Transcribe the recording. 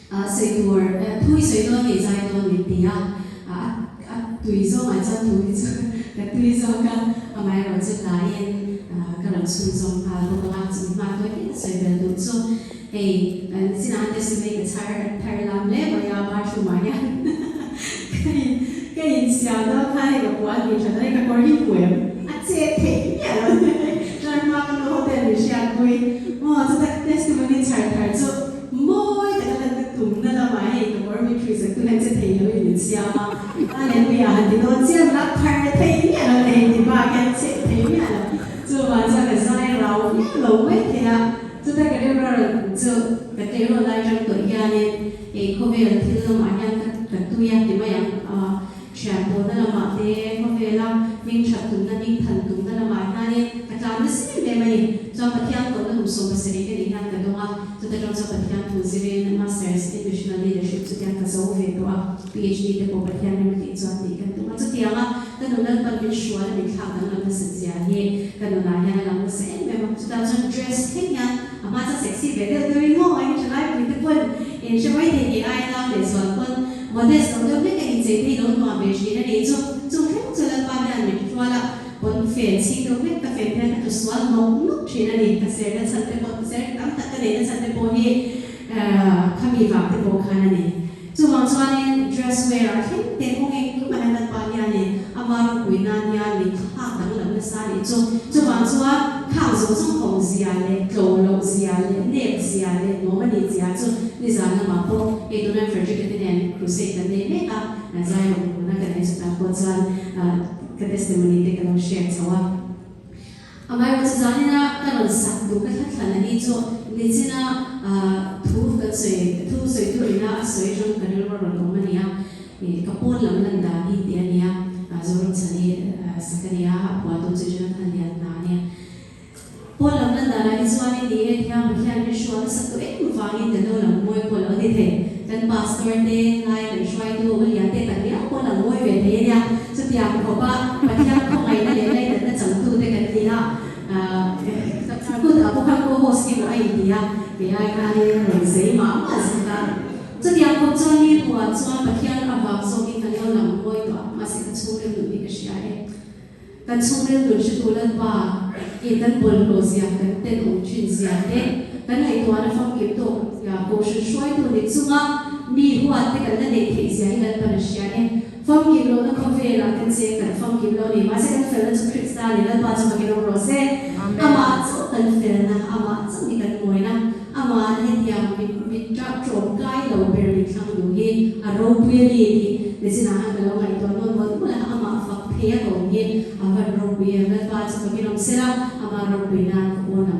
Sawi tur thu i sawi dawn nge zai dawn min ti a, a tui zawngah chuan thu hi chu ka tui zawk a, amaherawh chu tlaiin ka rawn chhunzawm nghal bawk ang a, chumi hma tawi te ka sawi belh duh chu hei nichinah te sawi ka chhar thar lam hle mai a, bathroom ah hian ka in ka insiam dawn khan hei ka puan tih that a, hei ka kawr hi hmuh em a chet theih miah lo tlar hma ka nu hotel min hriatpui maw chuta testimony chhar thar chu Mawi taka lan ka tumna lamah hei ka kawr min hrui sak tu hian che thei loin min siam a, Hallelujah han ti dawn chiam la, phar thei miah lo thei ti bak hian che thei miah lo. Chuvang chuan ka zai rau viau lo mai thei a, chuta ka rilru a rawn chu ka tleirawl lai tang tawh hianin hei khawvel thil lamah hian ka ka tui a ti mai ang a, thian pawlna lamah te khawvela hming that tumna hming than tumna lamah hianin ka tlan nasa em em a ni. Chuan Pathian tawhna kum 70 ka nih hian ka dawng a, chuta tang chuan Pathian thu zirin Masters in Missional Leadership chutiang ka zo ve tawh a, PhD te pawh Pathian rem tih chuan tih kan tum a. Chutianga ka nun Lalpan min hrual a min thlak danglam nasa zia hi ka nunah hian a lang nasa em em a. Chutah chuan dress thleng hian a hma chuan sexy ve deuh deuhin maw a in tha laipui te pawn in hre mai thei tih aia nau leh zual pawn modest lo deuh hlek a inchei te hi lo nuam ve thin a nih chu. Chung thleng chu Lalpa hian min hrual a. Pawn fen chhing deuh vek ka fen hian ka tlu sual nawk nawk thin a ni. Ka ser na chhan te pawh ser tam tak ka neih na chhan te pawh hi khami vang te pawh khan a ni. Chuvang chuanin dress wear ah thleng te kawng engkim ah hian Lalpa hianin ama ropui nan hian min thlak danglam nasa a nih chu. Chuvang chuan khang zawng zawng awm zia leh tlo loh zia leh nep zia leh nuam a nih zia chu nizan lamah pawh hei tuna Frederick a te nen crusade kan nei mek a, zai rawngbawlna kan nei chutah pawh chuan Ka testimony te ka lo share chho a. Amaherawhchu zanina ka rawn sak duh ka thla thlan a ni chu nichina thu kan sawi thu sawi tur ina a sawi atang ka rilru a rawn awm a ni a. Ka pawn lam lan dan hi tih a ni a, Zoramchhani sak a ni a, a phuahtu chu Jonathan Lianhna a nia. Pawn lam lan danah hi chuan i ni e thiam Pathian hi hrual nasa tawh em vangin kan lo lang mawi pawh lo ni thei. Kan pastor te lai kan hruaitu u lian te tak riau pawh lang mawi ve thei a nia. Chutiang khawpa Pathian khawngaihna leh laidatna changtu te kan ni a, kut ah pawh khan co-host hi maw a inti a, kei ai khanin rawn zei mah mah zawk a. Chutiang khawp chuan mi hmuhah chuan Pathian avang zawkin kan lo lang mawi tawh a, mahse ka chhungril nun hi ka hria e. Kan chhungril nun hretu Lalpa i kan bawlhhlawh zia, kan tenawm thin zia te, kan ngaihtuahna famkim tawk zia, kohhran hruaitu ni chunga mi huat te kan la neih theih zia hi Lalpan a hria e. Famkim lohna khawvelah kan cheng kan famkim lo ni, mahse kan felna chu Krista ni, Lalpa chu fakin awm rawh se. Amah chauh kan felna, amah chauh hi kan mawina, amah hetiang mit tawngkai lo ber min thlang duh hi a ropui a ni tih nichinah khan ka lo ngaihtuah nawn mawlh mawlh a, amah fak phei a ka awm hi a van ropui em, Lalpa chu fakin awm sela, amah ropui nan ka awn ang.